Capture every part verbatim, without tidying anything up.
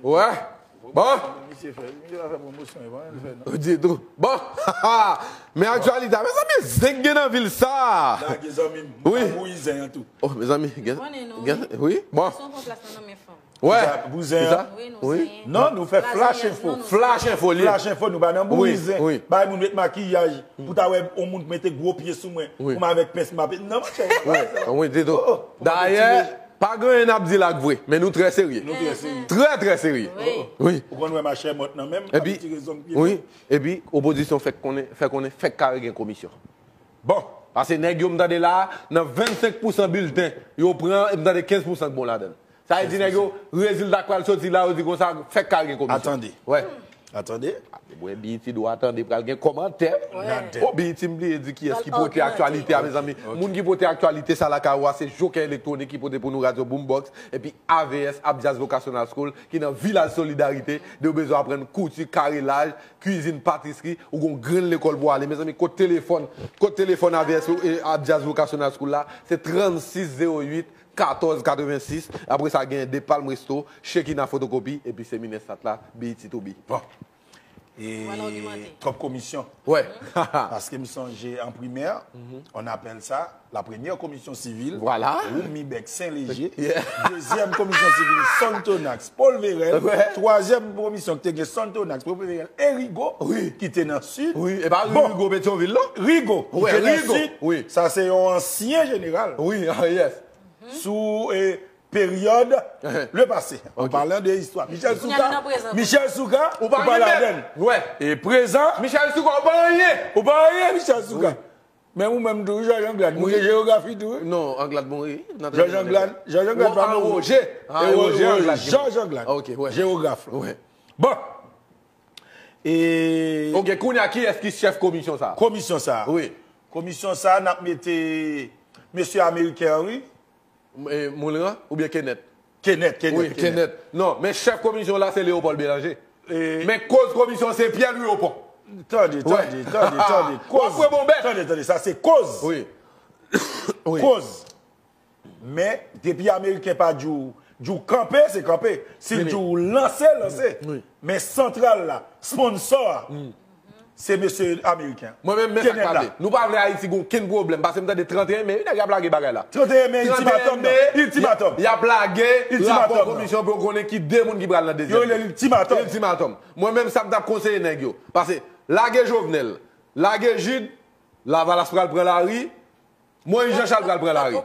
Wè. Bon. Misye fè, misye pa fè pwomosyon, e pa anyen l fè, non. Ditou. Bon. Men aktyalite a, mezanmi, zen gen nan vil sa. Lage zanmi m, wi. Pa bouyi zen an tou. Oh, mezanmi, gen, gen, wi. Bon. Wè. Pou zen an. Wi, nou zen. Non, nou fè flash info. Flash info, li. Flash info, nou pa nan bouyi zen. Wi. Bay moun met makiyaj. Pou ta wè yon moun mete gwo pye sou mwen. Wi. Pou m avèk pens m ape. Non, monchè. Wi, wi, ditou. Dayè, pa gen anyen n ap di la k vre, men nou trè serye. Nou trè serye. Trè, trè serye. Wi. Ou konn wè machè mòt nan menm, epi, ap tire zong pye. Wi, epi, opozisyon fèk konnen, fè konnen fèk kare gen komisyon. Bon. Paske nèg yo m tande la, nan vennsenk pousan bilten, yo pran, m tande kenz pousan k bon ladan l. Sa vle di nèg yo, rezilta k pral soti la, yo di konsa, fèk kare gen komisyon. Atande. Wè. Atande. Mwen, B E T dwa tande pral gen kòmantè. Wè. Oh, B E T m bliye di kiyès ki pote aktyalite a, mezanmi. Moun ki pote aktyalite sa lakay ou a, se Jokè Elektwonik ki pote pou nou Radyo Boombox, epi A V S, Abdias Vocational School, ki nan Vilaj Solidarite, de w bezwen aprann kouti, karelaj, kwizin, patisri, ou gon grenn lekòl pou ale. Mezanmi, kot telefòn, kot telefòn A V S, e, Abdias Vocational School la, se trannsis zewo uit, katòz katrevensis, apre sa gen De Palm Resto, Shekina Fotokopi, epi Seminè Sat la, B E T to be. Bon. E twòp komisyon. Wè. Paske m sonje an primè, on appelle ça la première commission civile, Roumibèk Sen Leje, dezyèm komisyon sivil, Sonthonax, Paul Vérel, twazyèm komisyon ki te gen Sonthonax, Paul Vérel, e Rigo, ki te nan Sid. Wi, e pa Rigo Petyonvil, non? Rigo, ki te nan Sid. Sa se yon ansyen jeneral. Wi, ah, yes. Sou, e, peryòd le pase. An palan de istwa. Michel Soukar, Michel Soukar, ou pa ladan l. E prezan. Michel Soukar, ou pa anyen. Ou pa anyen, Michel Soukar. Men ou menm tou, Jòj Anglad, mouri jewografi tou, wi. Non, Anglad mouri. Jòj Anglad, Jòj Anglad pa mouri. Woje. E Woje Anglad. Jòj Anglad. Ok, wè. Jewograf la. Bon. E ok, kounye a, kiyès ki chèf komisyon sa a? Komisyon sa a. Wi. Komisyon sa a, n ap mete mesye ameriken an, wi. E, Moulin oubyen Kenneth? Kenneth, Kenneth, wi, Kenneth. Non, men chèf komisyon la se Léopold Bélanger. Men koz komisyon se Pierre Louis Opont. Tande, tande, tande, tande. Koz. Tande, tande, sa se koz. Wi. Koz. Men depi ameriken pa di w, di w kanpe, se kanpe. Si l di w lanse, lanse. Men santral la, sponsò a, se mesye ameriken. Mwen menm, men sa k pale. Nou pa vle Ayiti gen okenn pwoblèm, paske m tande tranteyen me, wi, nèg y ap lage bagay la. Tranteyen me, ultimatum, non. Ultimatum. Y ap lage rapò komisyon pou yo konnen ki de moun ki pral nan dezyèm. Yo rele l ultimatum. Ultimatum. Mwen menm, sa m t ap konseye nèg yo. Paske lage Jovenel, lage Jude, Lavalas pral pran lari, Moïse Jean Charles pral pran lari.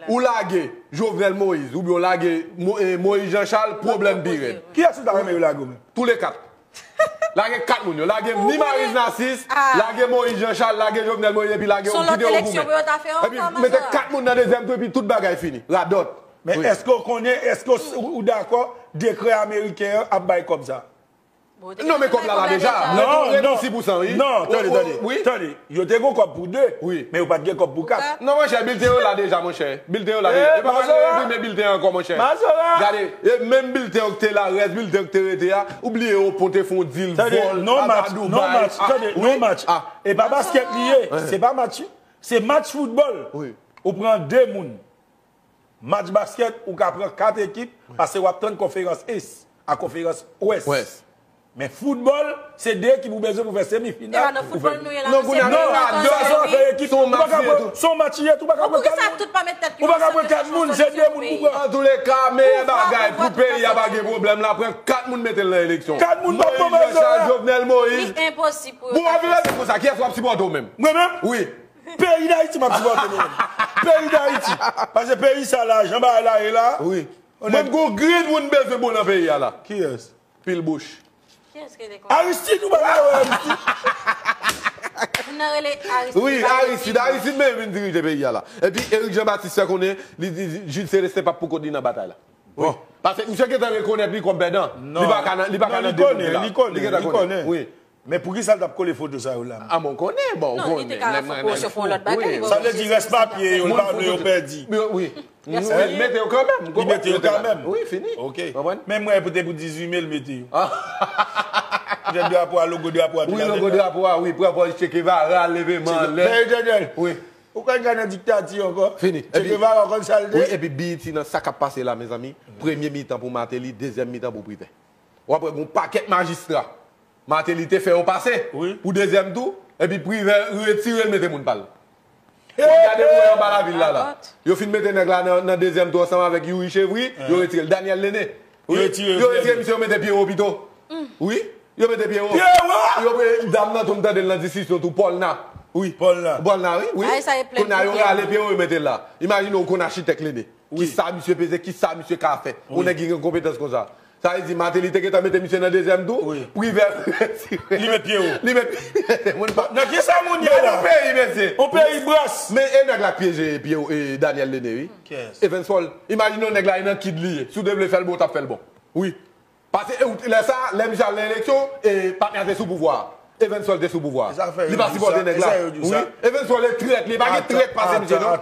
Ou lage Jovenel Moïse, oubyen w lage Mo-, eh, Moïse Jean Charles, pwoblèm pi rèd. Kiyès ou ta renmen yo lage w menm? Tou le kat. Lage kat moun yo. Lage ni Maryse Narcisse, lage Moïse Jean Charles, lage Jovenel Moïse, epi lage yo, kite yo goumen. Epi mete kat moun nan dezyèm tou, epi tout bagay fini. Radòt. Men èske w konnen, èske w, ou dakò dekrè ameriken an ap bay kòb sa? Non, men kòb la la deja. Non, non. Reponn si pou san, wi. Non, tande, tande. Tande, yo te gon kòb pou de, men yo pa t gen kòb pou kat. Non, monchè, bilten yo la deja, monchè. Bilten yo la deja. E pa pale yo enprime bilten ankò, monchè. Gade, e menm bilten yo ki te la, rès bilten yo ki te rete a, ou bliye Opont te fè yon dil vòl, al Dubai. Tande, non match, tande, non match. E pa baskèt li ye, se pa match, se match foutbòl. Ou pran de moun. Match baskèt, ou ka pran kat ekip, paske w ap tann konferans Est ak konferans Wès. Men foutbòl, se de ekip ou bezwen pou fè semifinal. Non, kounye a, non, sa se yon afè ekip. Ou pa ka pran, se yon match li ye tou, ou pa ka pran kat moun. Ou pa ka pran kat moun, se de moun pou pran. Antouleka, meyè bagay pou peyi a, pa gen pwoblèm la, pran kat moun, mete l nan eleksyon. Kat moun, Moïse Jean Charles, Jovenel Moïse. Bon, w ap vin rete konsa, kiyès w ap sipòte w menm? Mwen menm? Wi. Peyi Dayiti m ap sipòte mwen menm. Peyi Dayiti. Paske peyi sa la, jan bagay la ye la. Wi. Mwen gon grenn moun bezwen bon nan peyi a la. Kiyès? Pil bouch. Aristide, ou pa vle wè Aristide? Moun nan rele Aristide. Wi, Aristide, Aristide menm vin dirije peyi a la. Epi Eric Jean Baptiste fè konnen, li di Jude Célestin p ap pou kont li nan batay la. Bon. Paske misye gentan rekonèt li kòm pèdan. Li pa ka nan, li pa ka nan de moun la. Li gentan konnen. Wi. Men poukisa l t ap kole foto sa yo la? A, bon, konnen, bon, konnen. Non, li te ka fè pwomosyon pou yon lòt bagay. Sa vle di rès papye yo, l pa vle yo pèdi. Wi. Mete yo kanmenm. Li mete yo kanmenm. Wi, fini. Ok. Men mwen, poutèt pou dizuit me, l mete yo. Poutèt drapo a, logo drapo a, wi, logo drapo a, wi, pran pòz Che Guevara, leve men anlè. Wi. Ou konn gade nan diktati ankò? Fini. Che Guevara konn sa l te? Wi, epi B E T nan sa k ap pase la, mezanmi. Premye mitan pou Martelly, dezyèm mitan pou Privè. W ap wè gen yon pakèt majistra. Martelly te fè yo pase pou dezyèm tou, epi Privè retire l mete moun pa l. Gade pou wè anba lavil la la. Yo fin mete nèg la nan, nan dezyèm tou ansanm avèk Youri Chevry, yo retire l. Daniel Lene. Wi, yo retire misye, yo mete Pierrot pito. Wi, yo mete Pierrot. Pierrot! Yo pre-, dam nan tou, m tande l nan diskisyon tou, Paul Na. Wi. Paul Na. Paul Na, wi, wi. Kounye a yo rale Pierrot, yo mete l la. Imajine w konn achitèk Lene. Kisa misye peze, kisa misye ka fè. Yon nèg ki gen konpetans konsa. Sa vle di Martelly te gentan mete misye nan dezyèm tou. Privè retire. Li met Pierrot. Li met Pierrot. Nan kisa moun ye la? Yon peyi, mesye. Yon peyi bras. Men e nèg la k pyeje Pierrot, e Daniel Lene, wi. Evans Paul. Imajine yon nèg la, e nan kid li ye. Si w te vle fè l bon, w t ap fè l bon. Wi. Paske, e, lè sa, lè misye al nan eleksyon, e, patnè a te sou pouvwa a. Evans Paul te sou pouvwa a. Li pa sipòte nèg la. Wi. Evans Paul e trèt, li pa gen trèt pase misye, non.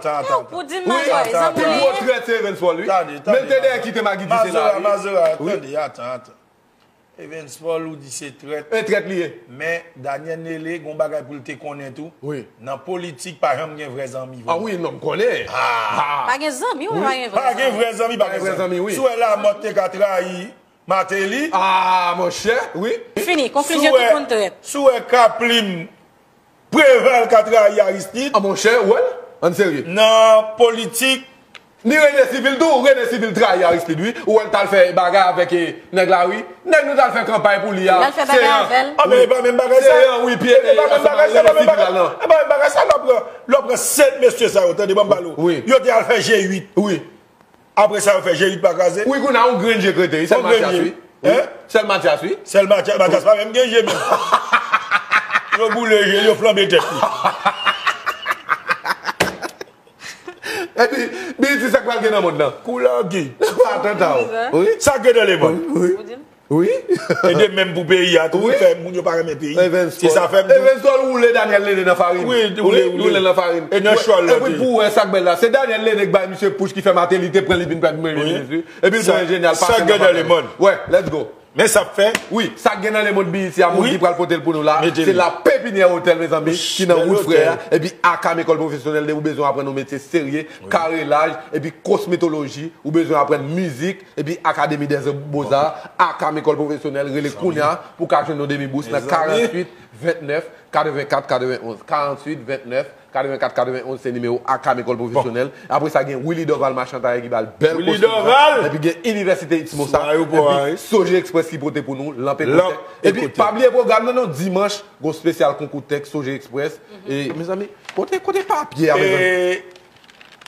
Ou di m Mazora, zanmi. Pi gwo trèt se Evans Paul, wi. Men l te dèyè kite Maggie Ducéna, wi. Mazora, tande, atann, atann. Evans Paul, ou di se trèt. E trèt li ye. Men, Daniel Lene, gon bagay pou l te konnen tou. Wi. Nan politik, pa janm gen vrè zanmi vre. A wi, non, m konnen. Pa gen zanmi, wi, pa gen vrè zanmi. Pa gen vrè zanmi, wi. Si w wè Lamothe te ka trayi Martelly. Ah, monchè, wi. Fini, konklizyon, tout moun trèt. Si w wè Kaplim, Preval ka trayi Aristide. Ah, monchè, ou wè l? Ann serye. Nan politik. Ni Rene Civil tou, Rene Civil trayi Aristide, wi. Ou wè l t al fè bagay avèk, e, nèg la, wi. Nèg nou t al fè kanpay pou li a. L al fè bagay avè l. Ah, men e pa menm bagay sa. Seyan, wi, pye, e pa menm bagay sa, e pa menm bagay sa. E pa menm bagay sa, lè w pran, lè w pran sèt mesye sa yo, tande, ban m pale w. Wi. Yo te al fè G uit. Wi. Apre sa, yo fè G uit pa kraze. Wi, kounye a yon grenn je k rete, wi, sèl Mathias, wi. Wi. Sèl Mathias, wi. Sèl Mathias, Mathias pa menm gen je menm. Yo boule je l, yo flanbe tèt li. Epi, Bill di sa k pral gen nan mond lan. Kou lagi. Atanta w. Wi. Sa k gen nan lemonn. Wi. Wi. E de menm pou peyi a tou, wi, fè moun yo pa renmen peyi. Se sa fè m di w. Evans Paul woule Daniel Lene nan farin. Wi, woule, woule. Woule nan farin. E nan chòl la. Epi pou w wè sa k bèl la, se Daniel Lene k bay misye push ki fè Martelly te pran li vin premye minis, wi. Epi l pran enjenyè l pase nan farin. Sa k gen nan lemonn. Wè, let's go. Men sa k fè. Wi, sa k gen nan lemonn B E T a, moun ki pral pote l pou nou la, se La Pépinière Hôtel, mezanmi, ki nan wout Frè a, epi Akam École Professionnelle, de ou bezwen aprann yon metye serye, karelaj, epi kosmetoloji, ou bezwen aprann mizik, epi Académie des Beaux-Arts, Akam École Professionnelle, rele kounye a pou w ka jwenn yon demi bous nan karanntuit vennèf katrevenkat katrevenonz. Karanntuit vennèf katrevenkat katrevenonz se nimewo Akam École Professionnelle. Apre sa, gen Willy Dorval Machantaye ki ba l bèl kostim sa. Epi gen Inivèsite X Mosa. Epi Soje Express ki pote pou nou Lanp Ekotèk. Epi pa bliye pwogram nan non, dimanch, gon espesyal konkou tèks Soje Express. E, mezanmi, kote, kote papye a, mezanmi?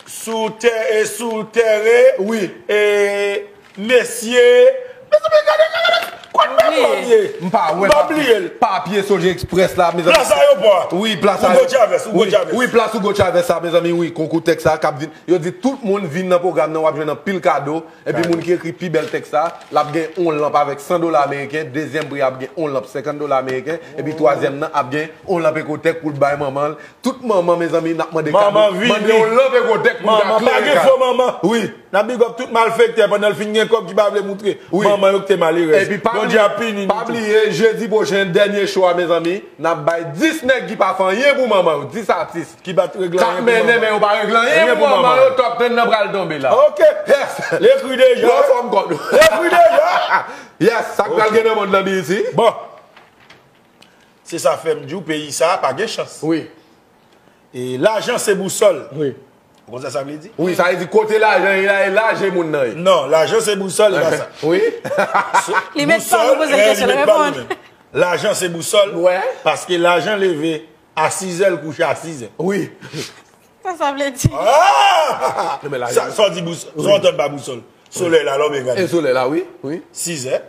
Sou tè, e sou tèren. Wi. E mesye. Mezanmi, gade, gade, gade. Kot papye? M pa wè papye. M pa bliye l. Papye Soje Express la, mezanmi. Plas ayewopò a. Wi, plas ayewopò. Hugo Chavez, Hugo Chavez. Wi, plas Hugo Chavez sa, mezanmi, wi. Konkou tèks sa k ap vin. Yo di tout moun vin nan pwogram nan, w ap jwenn anpil kado. Epi moun ki ekri pi bèl tèks sa, l ap gen yon lanp avèk san dola ameriken, dezyèm pri ap gen yon lanp senkant dola ameriken, epi twazyèm nan ap gen yon lanp Ekotèk pou l bay manman l. Tout manman, mezanmi, n ap mande kado. Mande yon lanp Ekotèk pou l ka klere kay. Manman, pa gen fo manman. Wi. N ap big up tout malfektè pandan l fin gen kòb ki pa vle moutre manman yo ki te malerèz. Epi pa bliye, pa bliye, jedi pwochen, dènye show a, mezanmi, n ap bay dis nèg ki pa fè anyen pou manman yo, dis atis. Ki pa t regle anyen pou manman. K ap mennen, men yo pa regle anyen pou manman yo. Top ten nan pral tonbe la. Ok. Yes. Lekri deja. Yo anfòm kòd. Lekri deja. Yes, sa k pral gen nan mond lan, B E T. Bon. Se sa fè m di w, peyi sa a pa gen chans. Wi. E lajan se bousòl. Wi. Ou konn sa sa vle di? Wi, sa vle di kote lajan ye la, e la je moun nan ye. Non, lajan se bousòl, e pa sa. Wi. Li met pa nou poze l kesyon, li reponn. Lajan se bousòl, paske lajan leve a sizè, l kouche a sizè. Wi. Sa sa vle di? Ah! Non, men lajan. Sa, sa w di bousòl, sa w antann pa bousòl. Solèy la, lè w byen gade. E solèy la, wi, wi. Sizè,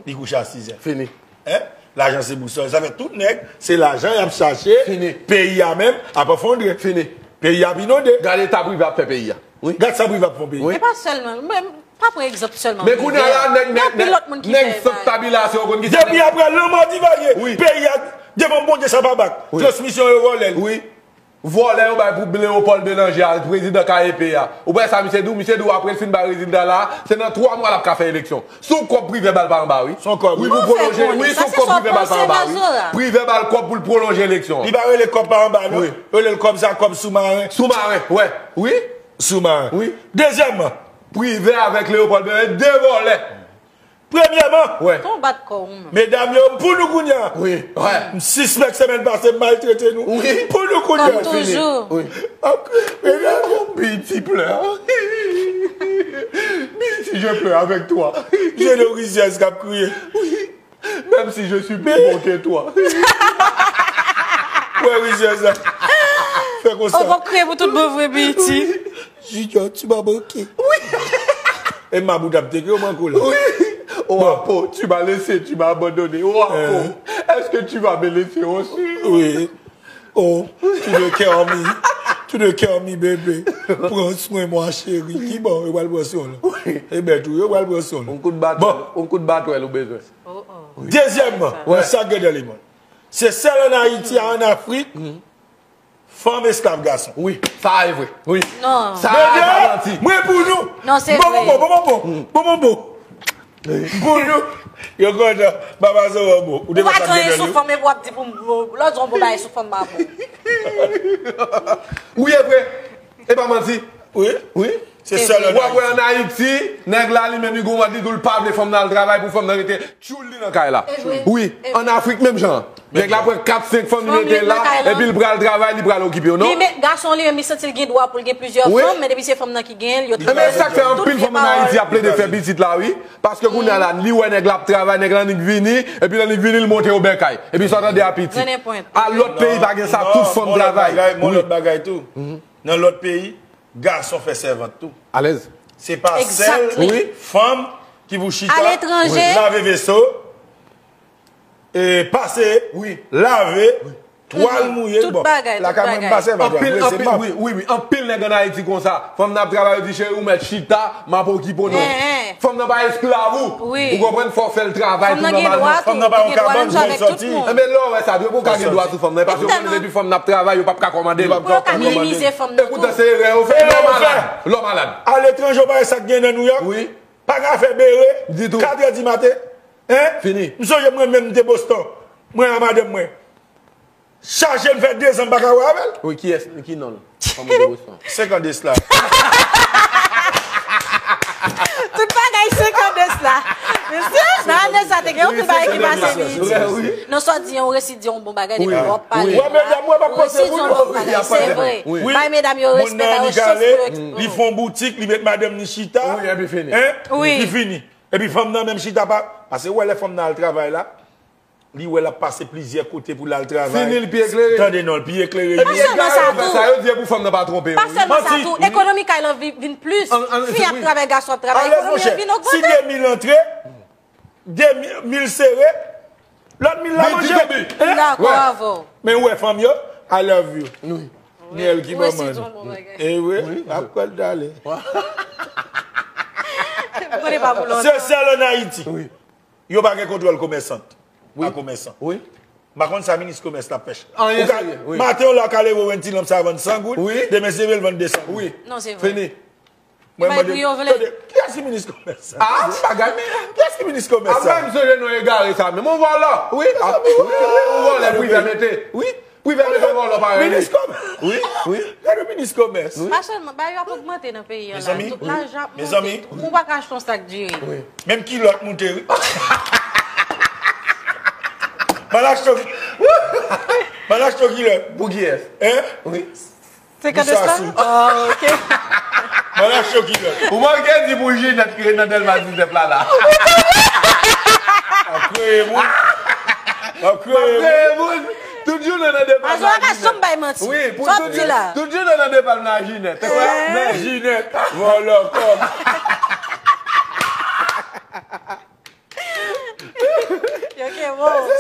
li kouche a sizè. Fini. Hein? Lajan se bousòl. Sa fè tout nèg, se lajan y ap chache. Fini. Peyi a menm ap efondre. Fini. Peyi a ap inonde. Gade eta prive ap fè peyi a. Wi. Gad sa prive ap fè peyi. Wi. E pa sèlman, men pa pran egzanp sèlman prive. Men kounye a la, nèg, nèg, nèg sant tabilasyon, ou konn ki sa. Depi apre lanmò Divalye, wi, peyi a, devan Bondye sa pa bak. Wi. Transmisyon yo vòlè l. Wi. Vòlè yo bay pou Léopold Bélanger a, prezidan K E P a. Ou pa wè sa misye di w? Misye di w apre l fin bay rezilta la, se nan twa mwa l ap ka fè eleksyon. Se yon kòb Privè ba l pa anba, wi. Se yon kòb. Wi, pou pwolonje, wi, se yon kòb Privè ba l pa anba, wi. Privè ba l kòb pou l pwolonje eleksyon an. Li pa rele kòb pa anba, non. Wi. Yo rele l kòb sa, kòb soumaren. Soumaren, wè. Wi. Soumaren. Wi. Dezyèmman, Privè avèk Léopold Bélanger, de vòlè. Premyèman, wi, ton bat kò ou menm. Medam yo, m pou nou kounye a. Wi, wi. M sispèk semèn pase m maltrete nou. Wi. M pou nou kounye a. Kòm toujou. Wi. Apre, medam yo. Piti plè. Piti, je pleure avec toi. Je ne rizyèz k ap kriye. Wi. Même si je suis plus bon que toi. Wè rizyèz la. Fè konsa. Ou p ap kriye pou tout bon vre, Piti. Junior, tu m'as manqué. Wi. E m ap ou t ap te kriye, ou manke w la. Wi. Oh, Apo, tu m'as laissé, tu m'as abandonné. Oh, Apo, est-ce que tu vas me laisser aussi? Wi. Oh, tu de cœur mi. Tu de cœur mi, bébé. Pran swen mwa, cheri. Ki bon, yo pral pran swen w. Wi. E bèt ou, yo pral pran swen w. On kout batwèl, on kout batwèl ou bezwen. Dezyèmman, nan sa k gen nan lemonn, se sèl ann Ayiti, ann Afrik, fanm esklav gason. Wi, sa a vre. Wi. Non. Sa a pa manti. Mwen pou nou. Non, se vre. Bon, bon, bon, bon, bon, bon, bon, bon. Pou nou. Yo kontan. Papa Zoro bon. Ou te pa gen sou fanm, epi w ap di pou m, lòt jou w bon bagay sou fanm pa bon. Wi, e vre. E pa manti. Wi. Wi. Se sèl ann Ayiti. W ap wè ann Ayiti, nèg la li menm li gon mòd li tou l pa vle fanm nan al travay pou fanm nan rete tchoul li nan kay la. Wi, ann Afrik menm jan. Nèg la pran kat, senk fanm li mete la, epi l pral travay, li pral okipe yo, non? Li met gason li menm, li santi l gen dwa pou l gen plizyè fanm, men depi se fanm nan ki genyen l, yo te... Ebyen, sa k fè anpil fanm ann Ayiti ap plede fè pitit la, wi. Paske kounye a la, li wè nèg la ap travay, nèg la annik vini, epi lè annik vini, li monte yo bèkay. Epi sa w tande a pitit. A lòt peyi pa gen sa, tout fanm travay. Wi. Yon lòt bagay tou. Nan lòt peyi, gason fè sèvant tou. Alèz. Se pa sèl fanm ki pou chita, lave veso, e, pase, lave, twal mouye, bon. Lakay mwen m pa sèvant, wi, wi, wi, anpil nèg ann Ayiti konsa. Fanm nan ap travay, yo di, cheri, ou mèt chita, m ap okipe w, non. Fanm nan pa esklav ou. Ou konprann, fò w fè l travay tou nòmalman. Fanm nan pa yon kabann pou l sòti. Enben, lè w wè sa, dwe pou w ka gen dwa sou fanm nan. E paske w konnen depi fanm nan ap travay, yo p ap ka kòmande l. Pou yo ka minimize fanm nan tou. E poutan se erè yo fè, lè w malad. Lè w malad. Aletranje, w pa wè sa k gen nan New York? Wi. Pa ka fè bere, katrè di maten. Hein? Fini. M sonje mwen menm m te Boston. Mwen a madanm mwen. Chaje m fè dezan m pa ka wè avè l. Wi, kiyès, ki non l? Fanm ou te Boston. Senk an de sla. Tout bagay senk an de sla. Mesye, nan ane sa te gen yon pil bagay ki pase Ayiti. Wi, wi. Non, sa w di an, ou resi di yon bon bagay depi w ap pale. Wi, medam, w ap panse pou nou. Resi di yon bon bagay, se vre. Wi. Bay medam yo respè, ba yo chans pou yo eksprime yo. Li fè yon boutik, li met madanm li chita. Wi, epi fini. Hein? Wi. Li fini. Epi fanm nan menm chita pa, paske ou wè lè fanm nan al travay la, li wè l ap pase plizyè kote pou l al travay. Fini l pi eklere. Tande non, l pi eklere. Epi yo fè sa, yo di e pou fanm nan pa twonpe yo. Pa sèlman sa tou, ekonomi kay lan vin, vin plis. Fi ap travay, gason ap travay, ekonomi an vin ogmante. Si de mil antre, de mil sere, lòt mil la manje. Dakò avè w. Men ou wè fanm yo, I love you. Wi. Miel ki manman nou. E wi, ap kwè l dale. Se sèl ann Ayiti. Wi. Yo pa gen kontwòl komèsant. Wi. A komèsan. Wi. M pa konn sa minis komès la ap fè. Anyen serye, wi. Maten w la w ka leve w wè yon ti lanp sa vann san goud, wi, demen se vle l vann de san goud. Wi. Non, se vre. Fini. Mwen mande, tande, kiyès ki minis komès sa? Ah, bagay, men kiyès ki minis komès sa? Apre m sonje non egare sa, men yon vòlò. Wi, yon vòlò Privè mete. Wi, Privè mete vòlò parèy li. Minis komès. Wi, wi. Gade minis komès. Pa sèlman, bagay yo ap ogmante nan peyi a la. Tout lajan ap monte. Ou pa ka achte yon sak diri. Wi. Menm kilòt moute, wi. M al achte, m al achte kilòt. Pou kiyès? Hein? Wi. Senkant de sla? Oh, ok. M al achte kilòt. Ou manke di pou Jinèt ki ret nan Dèlma diznèf la, la. Ap kreye moun. Ap kreye moun. Tout jounen nan depa. Azo a ka janm bay manti. Wi, pou tout jounen nan depa nan Jinèt. Men Jinèt, vòlò kòb.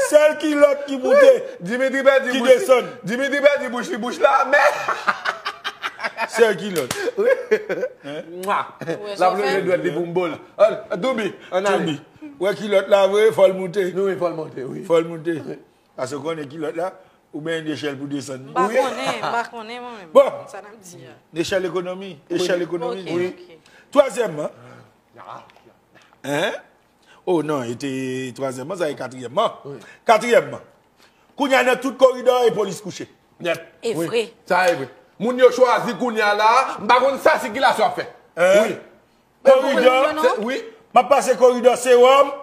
Sèl kilòt ki moute, Dimitri pèdi ki bouch li, desann. Dimitri pèdi bouch li, bouch la, men. Sèl kilòt. Wi. Mwa. L ap leve dwèt li pou m bo l. An, Doubi, ann ale. Doubi. Wè kilòt la vre, fò l moute. Wi, fò l moute, wi. Fò l moute. Paske w konnen kilòt la, ou benyen nechèl pou desann li. M pa konnen, m pa konnen mwen menm. Bon. Sa n ap di a. Nechèl ekonomi, echèl ekonomi. Ok, ok. Twazyèmman. Hein? Oh non, e te twazyèmman, sa e katriyèmman. Wi. Katriyèmman. Kounye a nan tout koridò e polis kouche. Nèt. E vre. Sa e vre. Moun yo chwazi kounye a la, m pa konn sa sikilasyon ap fè. Hein? Wi. Koridò. Wi. M ap pase koridò Sewòm.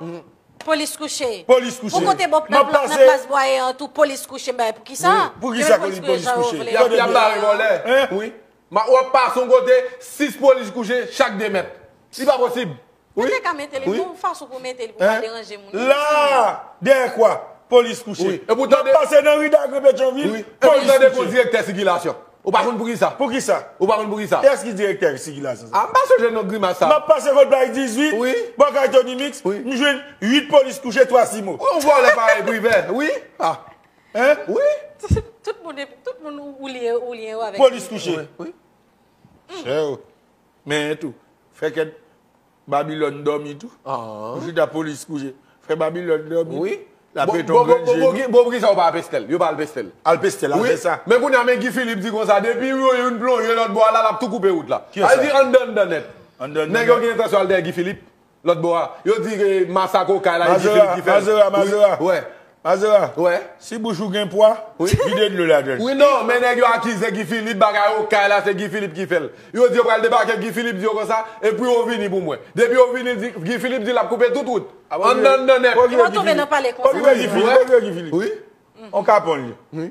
Polis kouche. Polis kouche. Pou kote bò nan plas Bwaye an tou, polis kouche, bay poukisa? Poukisa polis kouche? Y ap bare vòlè. Wi. W ap pase yon kote, sis polis kouche chak de mèt. Li pa posib. Wi. Mete ka mete li yon fason pou mete li pou pa deranje moun. La, dèyè kwa, polis kouche. Wi. M ap pase nan ri Dagre Petyonvil, polis kouche. Direktè sikilasyon. Ou pa konn poukisa? Poukisa? Ou pa konn poukisa? Kiyès ki direktè sikilasyon sa? A, m pa sonje non grimas sa. M ap pase kot Bay dizuit, bò kay Tony Mix, m jwenn uit polis kouche, twa simo. Wi, yon vòlè parèy Privè, wi. A. Hein? Wi. Tout moun, tout moun ou, ou lye, ou lye avèk. Polis kouche. Wi, wi. Chè o. Men tou. Fè kèt Babilòn dòmi tou. Ou chita polis kouche. Fè Babilòn dòmi. Wi. L ap pete yon grenn jeni. Bon, poukisa ou pa al peste l? Yo pa al peste l. Al peste l, al fè sa. Men kounye a, men Guy Philippe di konsa, depi yo youn plonje lòt bò a la, l ap tou koupe wout la. Sa vle di anndan, anndan nèt. Nèg yo gen entansyon al dèyè Guy Philippe. Lòt bò a. Yo di ke masak Okay la, e Guy Philippe ki fè l. Mazora, Mazora, Mazora. Wè. Mazora, si bouch ou gen pwa, vide dlo ladan l. Wi, non, men nèg yo akize Guy Philippe, bagay Okay la, se Guy Philippe ki fè l. Yo di yo pral debake, Guy Philippe di yo konsa, epi yo vini pou mwen. Depi yo vini, di, Guy Philippe di l ap koupe tout wout. Anndan, anndan nèt. Yo tonbe nan palè konsa. Wi, wi, wi. Wi. On kapon li. Wi.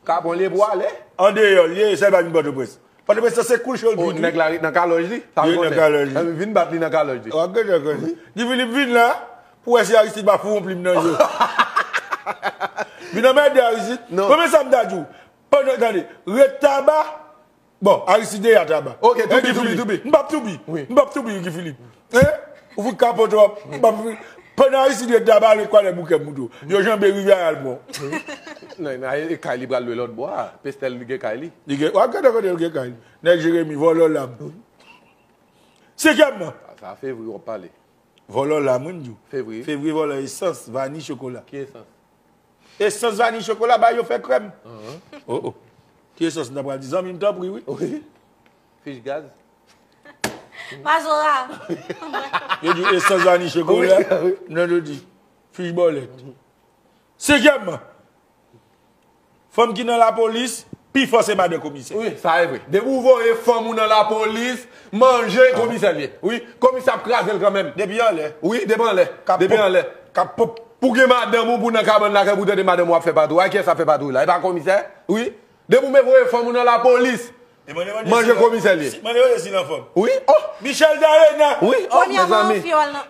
Kapon li pou ale. Andeyò, li ye, sa pa vin Pòtoprens. Pòtoprens, se koul cho l vin. Nèg la ret nan kalòj li. Li ret nan kalòj li. Vin bat li nan kalòj li. W ap gade ankò. Guy Philippe vin la, pou wè si Aristide pa foure yon plim nan je w. Vin anmède Aristide. Non. Premye sa m ta di w, pandan, tande, ret Taba, bon, Aristide dèyè Taba. Ok, toubi, toubi, toubi. M p ap toubi. M p ap toubi, Guy Philippe. Hein? Ou fout kapon twòp. M p ap toubi. Pandan Aristide ret Taba, ale kwalè bouke mouto. Yo janbe rivyè a al pran. Non, e kay li pral lwe lòt bò a. Pestèl li gen kay li. Li gen, w ap gade kote l gen kay li. Nèg Jeremi, vòlò lam. Senkyèmman. Sa Fevri w ap pale. Vòlò lam, wi, m di w. Fevri. Fevri vòlò esans, vani, chokola. Ki esans? Esans, vani, chokola, ba yo fè krèm. Oh, oh. Ki esans m ta pral di? Zanmi m, tanpri, wi. Wi. Fich gaz. Mazora. Yo di esans, vani, chokola. Wi, wi. Non, yo di fich bòlèt. Senkyèmman, fanm ki nan lapolis, pi fò se madan komisè. Wi, sa e vre. Depi w voye fanm ou nan lapolis, manje komisè l ye. Wi, komisè ap kraze l kanmenm. Depi anlè. Wi, depi anlè. Depi anlè. Pou gen madanm ou, pou nan kabann lakay, pou tande madanm ou ap fè patwouy. A kiyès ap fè patwouy la? E pa komisè? Wi. Depi w men voye fanm ou nan lapolis, manje komisè l ye. Mande mande si l anfòm. Wi. Oh! Michel Darena. Wi. Oh, mezanmi.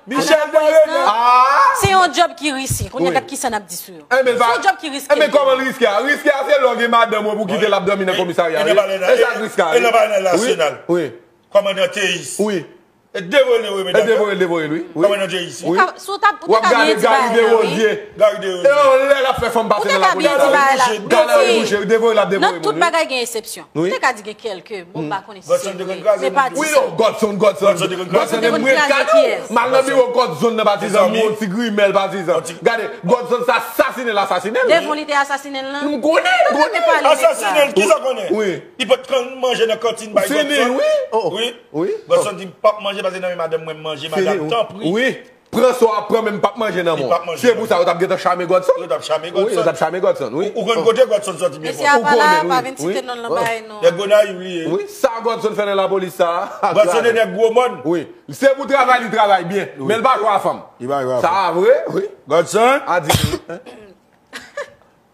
Michel Darena. Ah! Se yon djòb ki riske. Kounye a, gad kisa n ap di sou yo. Se yon djòb ki riske. Enben, kòman l riske a? Riske a, se lè w gen madanm ou epi w kite l ap dòmi nan komisarya. E sa k riske a. E nan palè nasyonal. Wi. Kòmandan Teyis. Wi. E devoye l, devoye l, medam. E devoye l, devoye l, wi. Wi. Kòmandan Teyis. Wi. Ou te ka, si w t ap, ou te ka byen di bagay la, wi. Gary Derodier. Gary Derodier. E lè l ap fè fanm pase nan lapolis. Ou te ka byen di bagay la. Gala yo bouche, devoye l ap devoye moun, wi. Nan tout bagay gen eksepsyon. Wi. Ou te ka di gen kèlke, bon, m pa konnen si se vre. Men pa di sa. Wi, non, Godson, Godson. Godson te konn kraze kiyès? M al nan biwo Godson nan, patizan, m wè yon ti grimèl, patizan. Gade, Godson sa asasinen l, asasinen l. Devan li te asasinen l lan. M konnen, m konnen. Asasinen l, kisa w konnen? Wi. Li pa t konn manje nan kantin bay Godson. Wi. Wi. Godson di, "M p ap manje paske nan men madanm mwen, m manje madanm, tanpri." Wi. Pran sa w ap pran, men m p ap manje nan men w. Se pou sa yo t ap gentan chame Godson. Yo t ap chame Godson. Wi, yo t ap chame Godson, wi. Ou konn kote Godson soti byen fò. Mesye a pa la, pa vin site non l nan bagay non. Nèg Gonayiv li ye. Wi, sa Godson fè nan lapolis sa a. Godson se nèg gwo mòn. Wi. Se pou travay, li travay byen. Men l pa jwe a fanm. Li pa jwe a fanm. Sa a vre, wi. Godson. A di.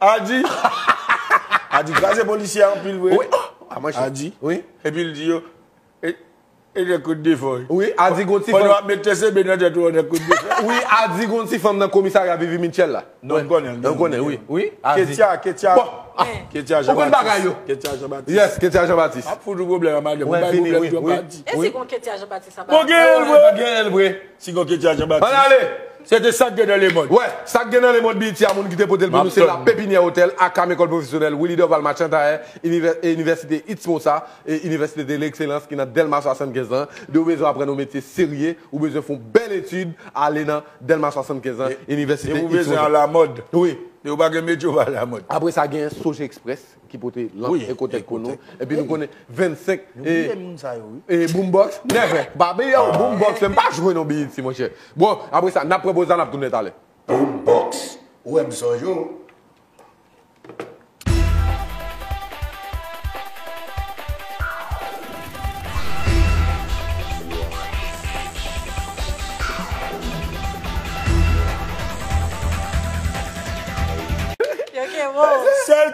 Adi. Adi kraze polisye a anpil vre. Wi. Oh, a manche. Adi. Wi. Epi l di yo, e, e nèg kout defò. Wi, Adi gon ti fanm. Pandan w ap met T C B nan tèt ou, nèg kout defò. Wi, Adi gon ti fanm nan komisarya Vivi Mitchell la. Non, m konnen l. Non, m konnen, wi. Wi, Adi. Ketia, Ketia. Bon, ah. Ketia Jean Baptiste. Ou konn bagay yo. Ketia Jean Baptiste. Yes, Ketia Jean Baptiste. M ap fout ou pwoblèm a madanm. Mwen bay pwoblèm twòp, Adi. E si gon Ketia Jean Baptiste anba? Bon, gen l vre. Gen l vre. Si gon Ketia Jean Baptiste. Ann ale. Se te sa k gen nan lemond. Wè, sa k gen nan lemond Biyiti a, moun ki te pote l pou nou, se La Pépinière Hôtel, aka m École Professionnelle Willy Dorval Marchand Tailleur, inivè-, e Inivèsite Itsmosa, e Inivèsite de l'Excellence ki nan Dèlma swasannkenz lan. De ou bezwen aprann yon metye serye, ou bezwen fè yon bèl etid, ale nan Dèlma swasannkenz lan, Inivèsite Itsmosa. De ou bezwen alamòd. Wi. De ou pa gen metye, ou pa alamòd. Apre sa, gen Soje Express ki pote lanp Ekotèk pou nou. Epi nou konnen vennsenk e, e Boombox, nèfè. Pa bliye w, Boombox, men pa jwe non Biyiti, monchè. Bon, apre sa, n ap pran poz la, n ap tounen talè. Boombox, ou wè m sonje w.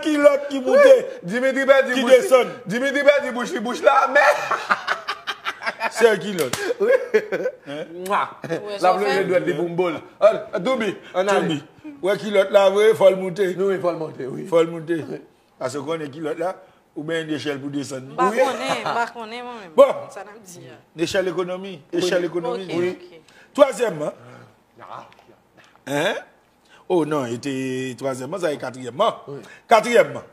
Kilòt ki moute, Dimitri pèdi ki bouch li. Desann. Dimitri pèdi bouch li, bouch la amè. Sèl kilòt. Mwa. L ap lonje dwèt li pou m bo l. Toubi, ann ale. Toubi. Wè kilòt la vre, fò l moute. Wi, fò l moute, wi. Fò l moute. Paske w konnen kilòt la, ou benyen de chèl pou desann li. M pa konnen, m pa konnen mwen menm. Bon. Sa n ap di a. Echèl ekonomi, echèl ekonomi. Ok, ok. Twazyèmman. Hein? Oh non, e te twazyèmman, sa e katriyèmman. Katriyèmman.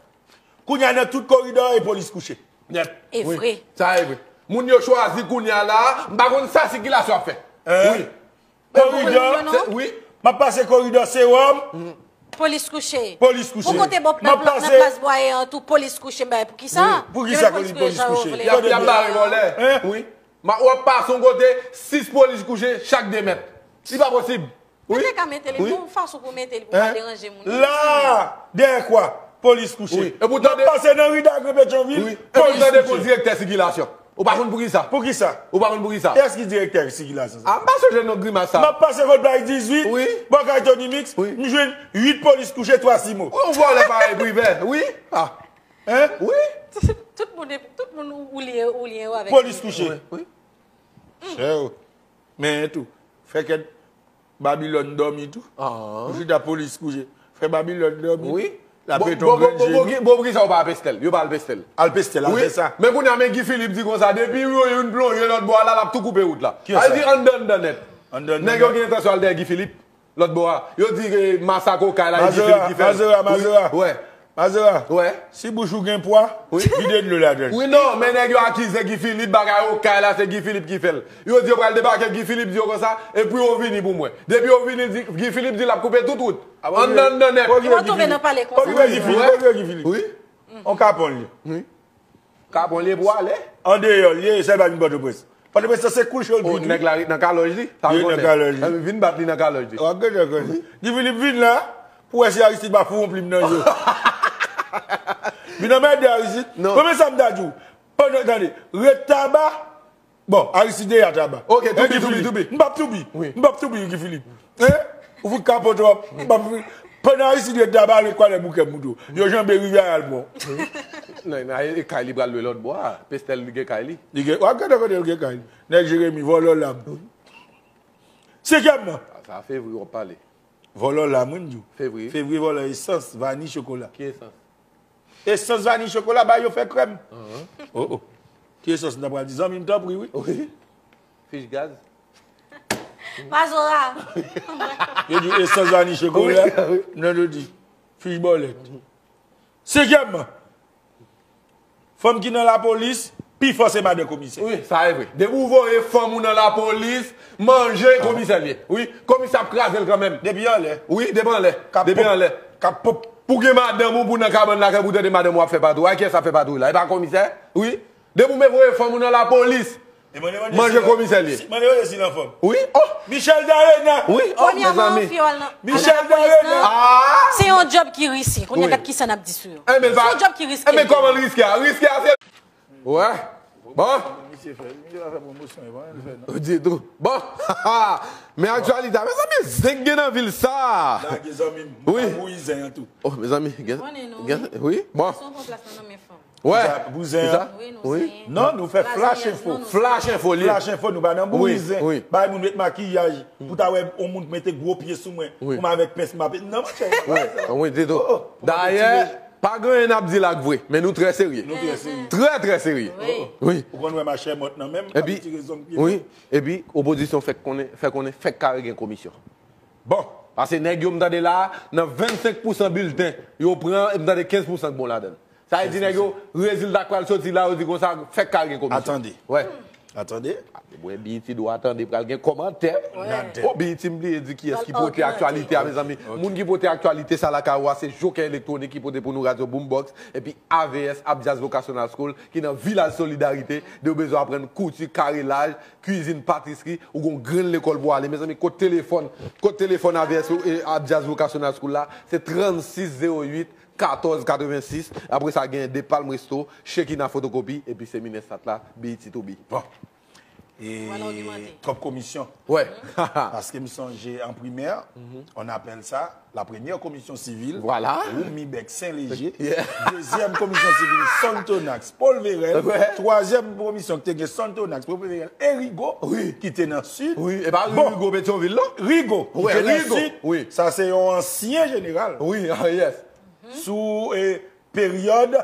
Kounye a nan tout koridò e polis kouche. Nèt. E vre. Sa e vre. Moun yo chwazi kounye a la, m pa konn sa sikilasyon ap fè. Wi. Koridò, wi. M ap pase koridò Sewòm. Polis kouche. Polis kouche. Ou kote bò nan plas Bwaye an tou, polis kouche, bay pou kisa? Pou kisa polis kouche? Y ap, y ap bare vòlè. Wi. Ma, w ap pase yon kote, sis polis kouche chak de mèt. Li pa posib. Wi. Yo te ka mete li yon fason pou mete li pou pa deranje moun. La, dèyè kwa? Polis kouche. Wi. M ap pase nan ri Dagre Petyonvil, polis kouche. Epi w tande gon direktè sikilasyon. Ou pa konn poukisa? Poukisa? Ou pa konn poukisa? Kiyès ki direktè sikilasyon sa? A, m pa sonje non grimas sa. M ap pase kot Bay dizuit, bò kay Tony Mix, m jwenn uit polis kouche, twa simo. Yon vòlè parèy Privè, wi. A. Hein? Wi. Tout moun, tout moun ou, ou lye, ou lye yo avèk polis kouche. Wi, wi. Chè o. Men tou, fè kèt Babilòn dòmi tou. Ou chita polis kouche. Fè Babilòn dòmi. Wi. L ap rete yon grenn jenou. Bon, poukisa ou pa al peste l? Yo pa al peste l. Al peste l, al fè sa. Men kounye a, men Guy Philippe di konsa, depi yo youn plonje lòt bò a la, l ap tou koupe wout la. Sa vle di anndan, anndan nèt. Nèg yo gen entansyon al dèyè Guy Philippe. Lòt bò a, yo di, eh, masak Okay la, e Guy Philippe ki fè l. Mazora, Mazora, Mazora. Wi. Mazora. Wè. Si bouch ou gen pwa, vide dlo ladan l. Wi, non, men nèg yo akize Guy Philippe, bagay Okay la, se Guy Philippe ki fè l. Yo di yo pral debake, Guy Philippe di yo konsa, epi yo vini pou mwen. Depi yo vini, di, Guy Philippe di l ap koupe tout wout. Anndan, anndan nèt. Yo twouve nan palè konsa. Okipe Guy Philippe, okipe Guy Philippe. Wi. On kapon li. Wi. Kapon li pou ale. Andeyò l ye, sèl pa vin Pòtoprens. Pòtoprens se kou cho l. Oh, nèg la nan kalòj li. Li nan kalòj li. Vin bat li nan kalòj li. W ap gade ankò. Guy Philippe vin la, pou wè si Aristide pa foure yon plim nan je w. Vin anmède Aristide. Non. Konbyen sa m ta di w? Pandan, tande, ret Taba. Bon, Aristide a Taba. Ok, toubi, toubi, toubi. M p ap toubi. M p ap toubi Guy Philippe. Hein? Ou fout kapon twòp. M p ap toubi. Pandan Aristide ret Taba, ret Kwadèboukè m tou. Yo janbe rivyè a al pran. Non, men e kay li pral lwe lòt bò a. Pestèl li gen kay li. Li gen, w ap gade kote l gen kay li. Nèg Jeremi, vòlò lam. Senkyèmman. Sa Fevri w ap pale. Vòlò lam, wi, m di w. Fevri. Fevri vòlò esans, vani, chokola. Ki esans? Esans vani, chokola, ba yo fè krèm. Oh, oh. Ki esans m ta pral di? Zanmi m, tanpri, wi. Wi. Fich gaz. Mazora. Yo di esans vani, chokola. Wi, wi. Non, yo di fich bòlèt. Senkyèmman, fanm ki nan lapolis, pi fò se madan komisè. Wi, sa e vre. Depi w voye fanm ou nan lapolis, manje komisè l ye. Wi, komisè ap kraze l kanmenm. Depi anlè. Wi, depi anlè. Depi anlè. Pou gen madanm ou, pou nan kabann lakay, pou tande madanm ou ap fè patwouy. A kiyès ap fè patwouy la? E pa komisè? Wi. Depi w men voye fanm ou nan lapolis, manje komisè l ye. Mande mande si l anfòm. Wi. Oh. Michel Darena. Wi. Oh, mezanmi. Michel Darena. Se yon djòb ki riske. Kounye a, gad kisa n ap di sou yo. Se yon djòb ki riske. Enben kòman l riske a? Riske a se Wè. Bon. Misye fè, misye pa fè pwomosyon, e pa anyen l fè, non. Ditou. Bon. Men aktyalite a, mezanmi, zen k gen nan vil sa. Lage zanmi m, m pa bouyi zen an tou. Oh, mezanmi, gen, gen, wi, bon. Wè. Pou zen an. Wi, nou zen. Non, nou fè flash info. Flash info li. Flash info, nou pa nan bouyi zen. Bay moun met makiyaj. Pou ta wè yon moun mete gwo pye sou mwen, pou m avèk pens m ap, non, monchè. Wi, ditou. Dayè, pa gen anyen n ap di la k vre, men nou trè serye. Nou trè serye. Trè, trè serye. Wi. Ou konn wè machè mòt nan menm, ap tire zong pye. Wi, epi opozisyon fèk konnen, fè konnen fèk kare gen komisyon. Bon. Paske nèg yo m tande la, nan vennsenk pousan bilten yo pran, m tande kenz pousan k bon ladan l. Sa vle di nèg yo, rezilta k pral soti la, yo di konsa, fèk kare gen komisyon. Atande. Wè. Atande. Mwen B E T dwa tande pral gen kòmantè. Wè. Oh, B E T m bliye di kiyès ki pote aktyalite a, mezanmi. Moun ki pote aktyalite sa lakay ou a, se Jokè Elektwonik ki pote pou nou Radyo Boombox, epi A V S, Abdias Vocational School, ki nan Vilaj Solidarite, de w bezwen aprann kouti, karelaj, kwizin, patisri, ou gon grenn lekòl pou w ale. Mezanmi, kot telefòn, kot telefòn A V S, e, Abdias Vocational School la, se trannsis zewo uit, katòz katrevensis, apre sa gen De Palm Resto, Shekina Fotokopi, epi Seminè Sat la, B E T to be. Bon. e, twòp komisyon. Paske m sonje an primè, on apèl sa la premyè komisyon sivil, Woumi Bèk Sen Leje, dezyèm komisyon sivil Sonthonax Paul Verel, twazyèm komisyon ki te gen Sonthonax Paul Verel e Rigo ki te nan Sid. Wi, e pa Rigo Petyonvil, non? Rigo ki te nan Sid, sa se yon ansyen jeneral. Wi, ah, yes. Sou, e, peryòd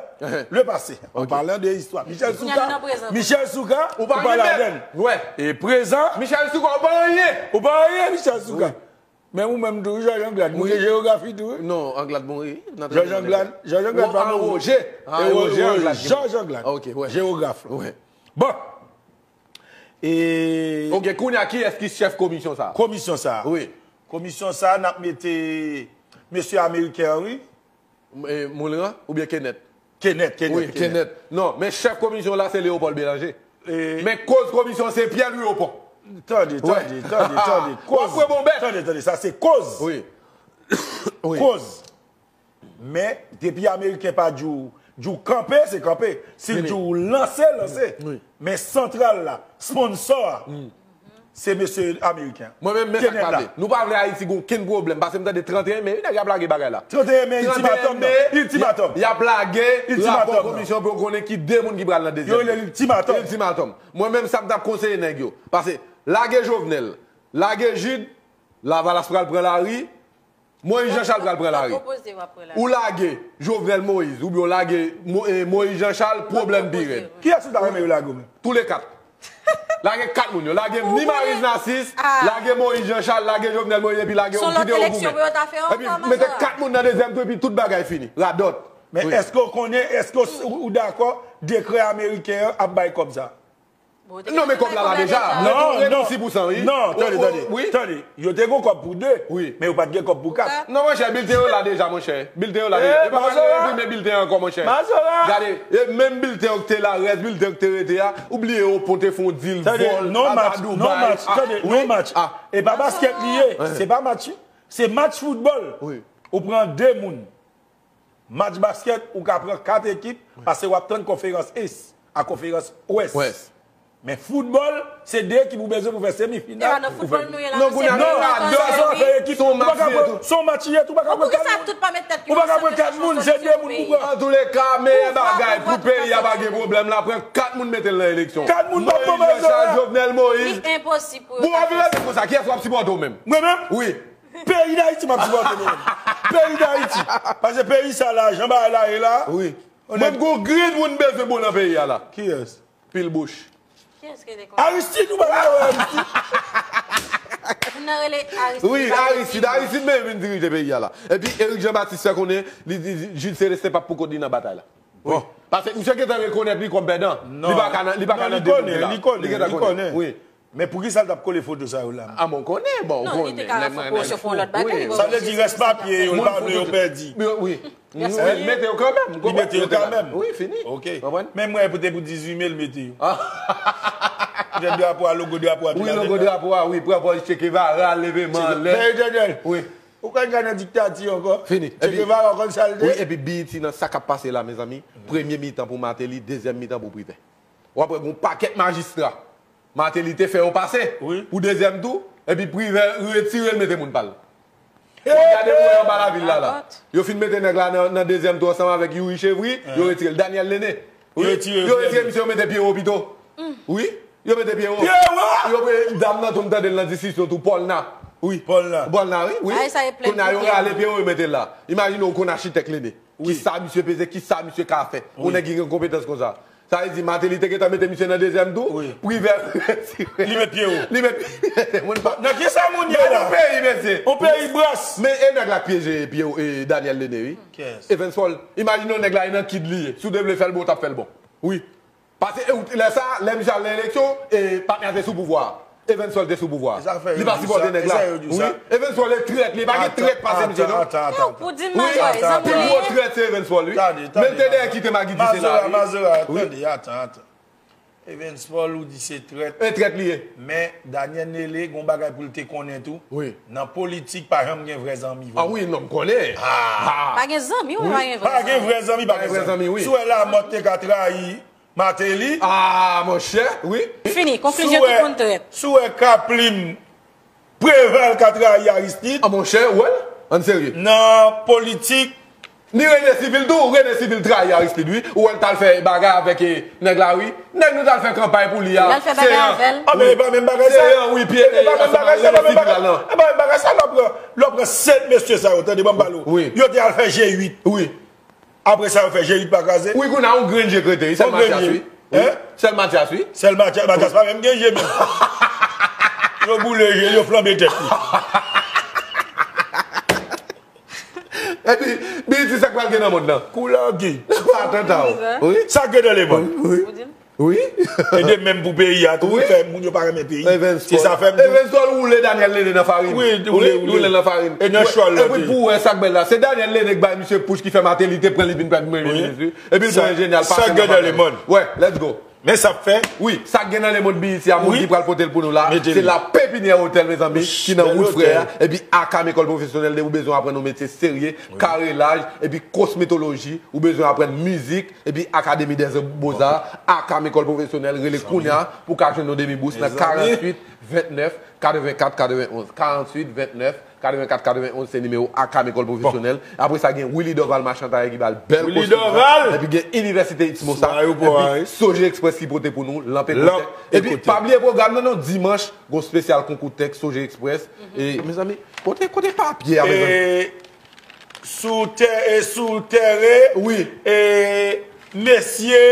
le pase. An palan de istwa. Michel Souka, Michel Souka, ou pa ladan l. E prezan. Michel Souka, ou pa anyen. Ou pa anyen, Michel Souka. Men ou menm tou, Jòj Anglad, mouri jewografi tou, wi. Non, Anglad mouri. Jòj Anglad, Jòj Anglad pa mouri. Jòj Anglad, jewograf la. Bon. E ok, kounye a, kiyès ki chèf komisyon sa a? Komisyon sa a. Wi. Komisyon sa a, n ap mete mesye ameriken an, wi. E, Moulran oubyen Kenneth? Kenneth, Kenneth, Wi, Kenneth. Kenneth. Non, men chèf komisyon la se Léopold Bélanger. Men koz komisyon se Pierre Louis Opont. Tande, tande, tande, tande. Koz. Tande, tande, sa se koz. Wi. Koz. Men, depi ameriken pa di w, di w kanpe, se kanpe. Si l di w lanse, lanse. Men santral la, sponsò a, se mesye ameriken. Mwen menm, men sa k pa vle. Nou pa vle Ayiti gen okenn pwoblèm, paske m tande trannteyen me, nèg y ap lage bagay la. Trannteyen me, iltimatòm nan. Iltimatòm. Y ap lage rapò komisyon pou yo konnen ki de moun ki pral nan dezyèm. Yo rele l iltimatòm. Iltimatòm. Mwen menm, sa m t ap konseye nèg yo. Paske, lage Jovenel, lage Jude, Lavalas pral pran lari, Moïse Jean Charles pral pran lari. Ou lage Jovenel Moïse, oubyen ou lage Mo- eh, Moïse Jean Charles, pwoblèm pi rèd. Kiyès ou ta renmen yo lage ou menm? Tou le kat. Lage kat moun yo. Lage ni Maryse Narcisse, lage Moïse Jean Charles, lage Jovenel Moïse, epi lage yo, kite yo goumen. Epi mete kat moun nan dezyèm tou, epi tout bagay fini. Radòt. Men èske w konnen, èske w, ou dakò dekrè ameriken an ap bay kòb sa? Non, men kòb la la deja. Non, non, si pou san, wi. Non, tande, tande. Tande, yo te gen kòb pou de, men yo pa t gen kòb pou kat. Non, monchè, bilten yo la deja, monchè. Bilten yo la deja. E pa fòk yo enprime bilten ankò, monchè. Gade, e menm bilten yo ki te la, rès bilten yo ki te rete a, ou bliye yo pote fè yon dil vòl, al a Dubai. Tande, non match, tande, non match. E pa baskèt li ye, se pa match, se match foutbòl. Ou pran de moun. Match baskèt, ou ka pran kat ekip, paske w ap tann konferans Est ak konferans Wès. Men foutbòl, se de ekip ou bezwen pou fè semifinal. E pa nan foutbòl nou ye la, non, kounye a, non, sa se yon afè ekip. Ou pa ka pran, se yon match li ye tou, ou pa ka pran kat moun. Ou pa ka pran kat moun, se de moun pou pran. Antouleka, meyè bagay pou peyi a, pa gen pwoblèm la, pran kat moun, mete l nan eleksyon. Kat moun, pa pran Moïse Jean Charles, Jovenel Moïse. Li enposib pou yo ta fè sa. Bon, w ap vin konsa, kiyès w ap sipòte ou menm? Mwen menm? Wi. Peyi Dayiti m ap sipòte mwen menm. Peyi Dayiti. Paske peyi sa la, jan bagay la ye la. Wi. Mwen m gon grenn moun bezwen bon nan peyi a la. Kiyès? Pil bouch. Kiyès ki te konn? Aristide, ou pa vle wè Aristide? Moun nan rele Aristide. Wi, Aristide, Aristide menm vin dirije peyi a la. Epi Eric Jean Baptiste fè konnen, li di Jude Célestin p ap pou kont li nan batay la. Bon. Paske misye gentan rekonèt li kòm pèdan. Li pa ka nan, li pa ka nan de moun ki la. Li gentan konnen. Wi. Men poukisa l t ap kole foto sa yo la? A, bon, konnen, bon, konnen. Non, li te ka fè pwomosyon pou yon lòt bagay. Sa vle di rès papye yo, l pa vle yo pèdi. Wi. Mete yo kanmenm. Li mete yo kanmenm. Wi, fini. Ok. Men mwen, poutèt pou dizuit me, l mete yo. Poutèt drapo a, logo drapo a, wi, logo drapo a, wi, pran pòz Che Guevara, leve men anlè. Wi. Ou konn gade nan diktati ankò? Fini. Che Guevara, ou konn sa l te? Wi, epi B E T nan sa k ap pase la, mezanmi. Premye mitan pou Martelly, dezyèm mitan pou Privert. W ap wè gon pakèt majistra. Martelly te fè yon pase pou dezyèm tou, epi Privert retire l, mete moun pa l. W ap gade pou wè anba lavil la la. Yo fin mete nèg la nan, nan dezyèm tou ansanm avèk Youri Chevry, yo retire l. Daniel Lene. Wi, yo retire misye, yo mete Pierrot pito. Wi, yo mete Pierrot. Yo pre-, dam nan tou m tande l nan diskisyon tou, Paulna. Wi. Paulna. Paulna, wi, wi. Kounye a yo rale Pierrot, yo mete l la. Imajine w konn achitèk Lene. Kisa misye peze, kisa misye ka fè? Yon nèg ki gen konpetans konsa. Sa vle di Martelly te gentan mete misye nan dezyèm tou, Privert retire. Li met Pierrot. Li met Pierrot. Nan kisa moun ye la? Yon peyi, mesye. Yon peyi bras. Men e nèg la k pyeje Pierrot, e Daniel Lene, wi. Evans Paul. Imajine yon nèg la, e nan kid li ye. Si w te vle fè l bon, w t ap fè l bon. Wi. Paske, e, lè sa, lè misye al nan eleksyon, e, patnè a te sou pouvwa a. Evans Paul te sou pouvwa a. Li pa sipòte nèg la. Wi. Evans Paul e trèt, li pa gen trèt pase misye, non. Pou di m majò, e zanmi li ye. Pi gwo trèt se Evans Paul, wi. Men l te dèyè kite Maggie Ducéna, wi. Mazora, Mazora, tande, atan, atan. Evans Paul, ou di se trèt. E trèt li ye. Men Daniel Nele, gon bagay pou l te konnen tou. Wi. Nan politik, pa janm gen vrè zanmi, vrèman. A wi, non, m konnen. Pa gen zanmi, wi, pa gen vrè zanmi. Pa gen vrè zanmi, pa gen zanmi. Si w wè Lamothe te ka trayi Martelly. Ah, monchè, wi. Fini, konklizyon, tout moun trèt. Si w wè Kaplim, Preval ka trayi Aristide. Ah, monchè, ou wè l? Ann serye. Nan politik. Ni Rene Sivil tou, Rene Sivil trayi Aristide, wi. Ou wè l t al fè bagay avèk eh, nèg la, wi. Nèg nou t al fè kanpay pou li a. L al fè bagay avè l. Ah, men e pa menm bagay sa. Se an, wi, pye. E pa menm bagay sa, e pa menm bagay sa. Lan. E pa menm bagay sa, lò pran, lò pran sèt mesye sa yo, tande, ban m ba l ou. Wi. Yo te al fè G uit. Wi. Apre sa, yo fè G uit pa kraze. Wi, kounye a, yon grenn je krete, wi. Sèl Yon grenn Matyas, je. Wi. Sèl Matyas, wi. Sèl Matyas, Matyas pa menm gen je menm. Yo boule je l, yo flanbe tèt li. Epi, Bilti, sa k pral gen nan mond nan? Kou lagi. Atanta, wi. Sa k gen nan lemonn? Wi. Wi. E de menm pou peyi a tou, Wi. Fè moun yo pa renmen peyi. Evans Se sa fè m di w. Evans Paul woule Daniel Lene nan farin. Wi, woule, woule. Woule nan farin. E nan chòl la, Epi te. Pou wè sa k bèl la, se Daniel Lene k bay misye pouch ki fè Martelly te pran li vin premye minis, wi. Epi l Sa- pran jenyal sa gen nan lemonn. Wè, let's go. Men sa fè. Wi, sa k gen nan lemonn Bilti a, moun Wi. Ki pral pote l pou nou la, Mete se li. La Pépinière Hôtel, mezanmi, ki nan Bèl wout frè a. otèl. Epi Akam École Professionnelle, ou bezwen aprann yon metye serye, karelaj, epi kosmetoloji, ou bezwen aprann mizik, epi Académie des Beaux-Arts, Akam École Professionnelle, rele kounye a pou ka jwenn yon demi bous nan Mezanmi. karanntuit vennèf katrevenkat katrevenonz. Karanntuit vennèf katrevenkat katrevenonz se nimewo Akam École Professionnelle. Apre sa, gen Willy Dorval Machantaye ki ba l bèl Willy kostim sa. Dorval! Epi gen Inivèsite X-Mosa. Sou ayewopò a, wi. Epi Soje Express ki pote pou nou, Lanp Lanp Ekotèk. Epi Ekotèk. Pa bliye pwogram nan, non, dimanch, gon espesyal konkou tèks Soje Express. E, mezanmi, pote, pote papye a, mezanmi. E sou tè, e sou teren. Wi. E mesye.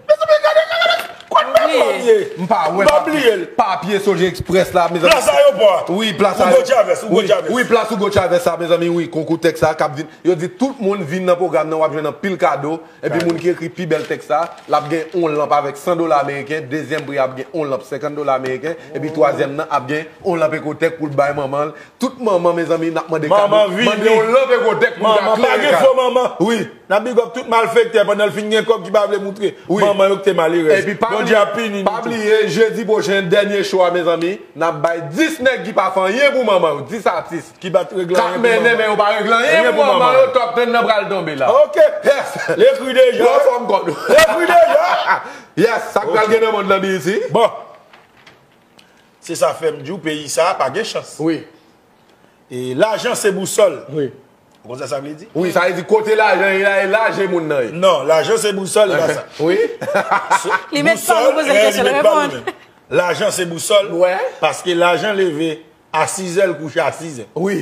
Mezanmi, gade, gade, gade. Kot papye? M pa wè M pa bliye l. Papye Soje Express la, mezanmi. Plas ayewopò a. Wi, plas Hugo Chavez, Hugo wi, Chavez. Wi, plas Hugo Chavez sa, mezanmi, wi, konkou tèks sa, k ap vin. Yo di tout moun vin nan pwogram nan, w ap jwenn anpil kado. Epi moun ki ekri pi bèl tèks sa, l ap gen yon lanp avèk san dola ameriken, dezyèm pri ap gen yon lanp senkant dola ameriken, epi twazyèm nan ap gen yon lanp Ekotèk pou l bay manman l. Tout manman, mezanmi, n ap mande kado. Manman vini. Mande yon lanp Ekotèk pou l ka Manman, pa klere gen kay. Fo manman. Wi. N ap big up tout malfektè pandan l fin gen kòb ki pa vle moutre. Wi. Manman yo ki te malerèz. Epi pa Bondye ap pini nou pa tou. Bliye, jedi pwochen, dènye show a, mezanmi, n ap bay dis nèg ki pa fè anyen pou manman yo, dis atis. Ki pa t regle K ap anyen pou mennen, manman. Men yo pa regle anyen Anyen pou pou manman manman. Yo, top trend nan pral tonbe la. Ok. Yes. Lekri deja. Yo fòm kòd. Lekri deja. Yes, sa k pral gen nan mond nan Bilti. Bon. Se sa fè m di w peyi sa a pa gen chans. Wi. E lajan se bousòl. Wi. Ou konn sa sa vle di? Wi, sa vle di kote lajan ye la, e la je moun nan ye. Non, lajan se bousòl, e pa sa. Wi. Li met pa nou poze l kesyon, l reponn. Lajan se bousòl. Wè. Paske lajan leve a sizè, l kouche a sizè. Wi.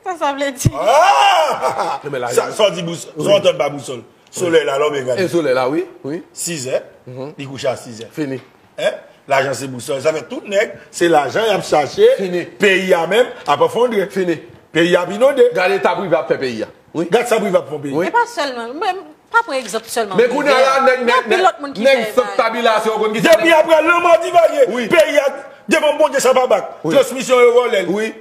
Sa sa vle di? Ah! Non, men lajan- Sa sa w di bousòl. Sa w antann pa bousòl. Solèy la, lè w byen gade. E solèy la, wi. Wi. Sizè, li kouche a sizè. Fini. Hein? Lajan se bousòl. Sa fè tout nèg, se lajan y ap chache. Fini. Peyi a menm ap efondre. Fini. Peyi a ap inonde. Gade eta prive ap fè peyi a. Wi. Gad sa prive ap fè yon peyi. Wi. E pa sèlman, men pa pran egzanp sèlman. Men kounye a la, nèg, nèg, Gen anpil lòt moun ki nèg fè sant bagay. Tabilas yo konn ki sa. Depi apre lanmò Divalye, Wi. Peyi a, devan Bondye sa pa bak. Wi. Transmisyon yo vòlè l. Wi.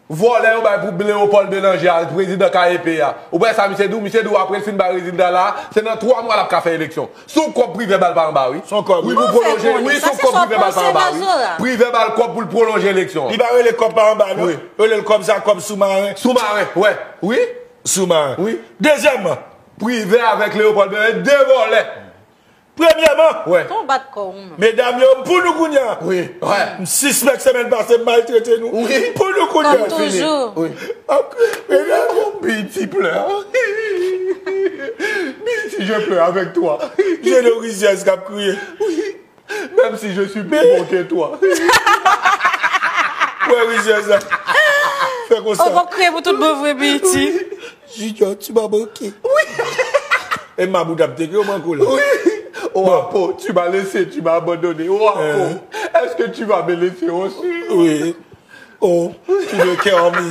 Vòlè yo bay pou Leopold Belanger a, prezidan K E P a. Ou wè sa misye di w? Misye di w apre l fin bay rezilta la, se nan twa mwa l ap ka fè eleksyon. Sou kòb Privè ba l pa anba, wi. Son kòb. Wi, Bon, pou pwolonje, fè wi, konn sa, sou se kòb sòt Privè ba l pa pase anba, nan wi. zora. Privè ba l kòb pou l pwolonje eleksyon. Li pa rele kòb pa anba, non. Wi. Yo rele l kòb sa, kòb soumaren. Soumaren, wè. Wi. Soumaren. Wi. Dezyèmman, Privè avèk Leopold Belanger, de vòlè. Premyèman, Wè. Konbat kò ou menm. Medam yo, m pou nou kounye a. Wi. Wè. M sispèk semèn pase m maltrete nou. Wi. M pou nou kounye Kòm a. toujou. Wi. Apre, medam, Bilti pleure. Bilti, je pleure avec toi. Jeno rizyèz k ap kriye. Wi. Même si je suis plus beau que toi. Wè rizyèz la. Fè konsa. Ou p ap kriye pou tout bon vre, Bilti. Junior, tu m'as manqué. E m a bout ap teke, yo manke w la. Oui. Oh, Apo, tu m'as laissé, tu m'as abandonné. Oh, Apo, Euh. Est-ce que tu vas me laisser aussi? Oui. Oh, tu de cœur mi.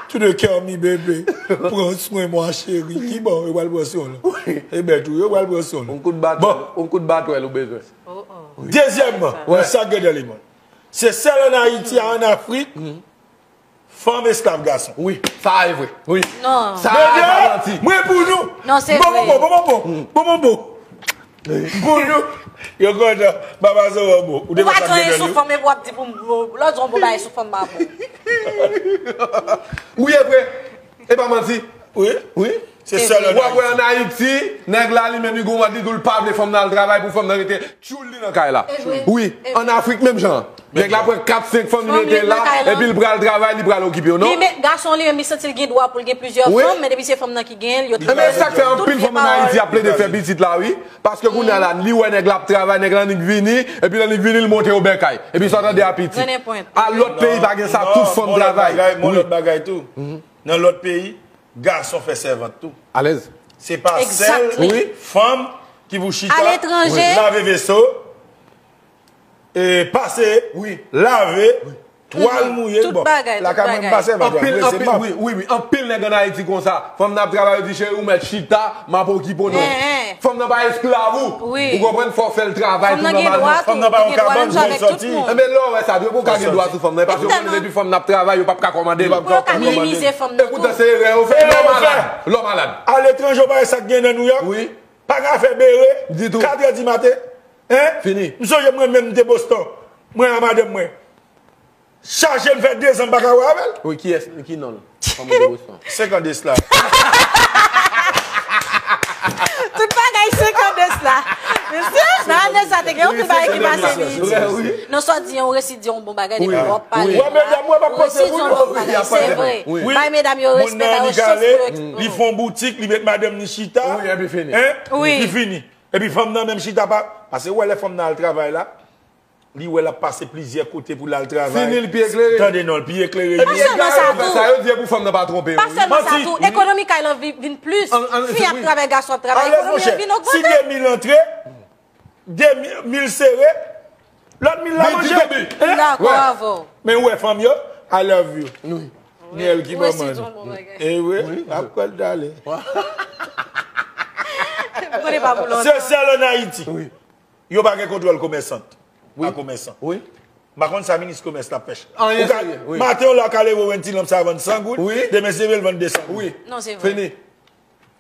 Tu de cœur mi, bébé. Pran swen mwa, cheri. Ki bon, yo pral pran swen w la. E bèt ou, yo pral pran swen w la. On kout batwèl, on kout batwèl ou bezwen. Dezyèmman, Wè. Nan sa k gen nan lemonn. Se sèl ann Ayiti a, ann Afrik, fanm esklav gason. Wi, sa e vre. Wi. Non. Sa e pa manti. Mwen pou nou. Non, se Bon, vre. bon, bon, bon, bon, bon, bon, bon. Pou nou. Yo kontan. Baba Zobo. Ou te Ou pa kontan gen gen sou yo. Fanm epi w ap di pou m, lòt zon pou bay sou Fanm pa bon. Wi, e vre. E pa manti. Wi. Wi. Se sèl an Ayiti. W ap wè an Ayiti, nèg la li menm li gon mòd li tou l pa vle fanm nan al travay pou fanm nan rete tchoul li nan kay la. Wi, an Afrik menm jan. Nèg la pran kat senk fanm li mete la, epi l pral travay, li pral okipe w, non? Li men gason li menm li santi l gen dwa pou l gen plizyè fanm, men depi se fanm nan ki genyen l, yo te... Ebyen, sa k fè anpil fanm an Ayiti ap plede fè pitit la, wi. Paske kounye a la, li wè nèg la ap travay, nèg la annik vini, epi l annik vini, l monte yo bèkay. Epi sa w tande a pitit. A lòt peyi pa gen sa, tout fanm travay. Wi. Nan lòt peyi, gason fè sèvant tou. Alèz. Se pa sèl fanm ki pou chita, lave veso, e, pase, lave, twal mouye. Bon, lakay mwen m pa sèvant, wi, wi, wi, anpil nèg an Ayiti konsa. Fanm nan ap travay, yo di, cheri, ou mèt chita, m ap okipe w, non. Fanm nan pa esklav ou. Ou konprann, fò w fè l travay tou nòmalman. Fanm nan pa yon kabann pou l sòti. Enben, lè w wè sa, dwe pou w ka gen dwa sou fanm nan. E paske w konnen depi fanm nan ap travay, yo p ap ka kòmande l. Pou yo ka minimize fanm nan tou. Epotan, se erè yo fè. Lè w malad, lè w malad. Aletranje, w pa wè sa k gen nan New York? Wi. Pa ka fè bere, katrè di maten. Hein? Fini. M sonje mwen menm, m te Boston. Mwen a madanm mwen. Chaje m fè dezan m pa ka wè avè l. Wi, kiyès, ki non l? Fanm ou te Boston? Senk an de sla. Tout bagay senk an de sla. Mesye, nan ane sa te gen yon pil bagay ki pase Ayiti. Non, sa w di an, ou resi di yon bon bagay depi w ap pale. Wè medam, wè, m ap panse pou nou. Resi di yon bon bagay, se vre. Bay medam yo respè, ba yo chans pou yo eksprime. Li fè yon boutik, li met madanm ni chita. Wi, epi fini. Hein? Wi. Li fini. Epi fanm nan menm chita pa, paske wè lè fanm nan al travay la, li wè l ap pase plizyè kote pou l al travay. Fini l pi eklere. Tande non, l pi eklere. Epi pa sèlman sa tou. Sa yo di e pou fanm nan pa twonpe yo. Pa sèlman sa tou, ekonomi kay lan vin, vin plis. Fi ap travay, gason ap travay, ekonomi an vin ogmante. Si de mil antre, de mil sere, lòt mil la manje. Dakò avè w. Men ou wè fanm yo, I love you. Ni èl ki manman nou. E wi, ap kwè l dale. Se sèl an Ayiti. Yo pa gen kontwòl komèsant. A komèsan. M pa konn sa minis komès la ap fè. Anyen serye, wi. Maten w la ka leve w vann ti lanp sa vann san goud, demen se vle l vann de san goud. Wi. Non, se vre. Fini.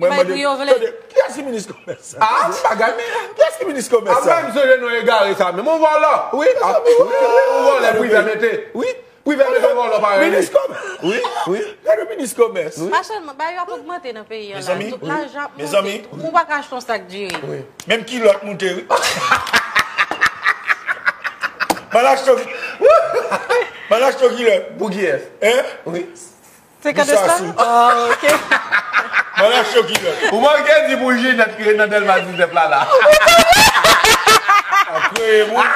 Mwen mande, tande, kiyès ki minis komès sa? Ah, ti bagay, men. Kiyès ki minis komès sa? Apre m sonje non egare sa, men yon vòlò. Wi, yon vòlò Privè mete. Wi. Privè mete vòlò parèy li. Minis komès. Wi, wi. Gade minis komès. Pa sèlman, bagay yo ap ogmante nan peyi a la. Tout lajan ap monte. Ou pa ka achte yon sak diri. Wi. Menm kilòt moute, wi. M al achte yon, m al achte yon kilòt. Pou kiyès? Hein? Wi. Senkant de sla? Oh, ok. M al achte yon kilòt. Ou manke di pou Jinèt ki ret nan Dèlma diznèf la, la. Ap kreye moun.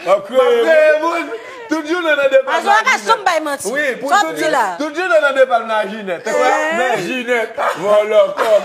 Ap kreye moun. Tout jounen nan depa. Azwa pa janm bay manti. Wi, pou tout jounen nan depa nan Jinèt. Nan Jinèt. Vòlò kòb.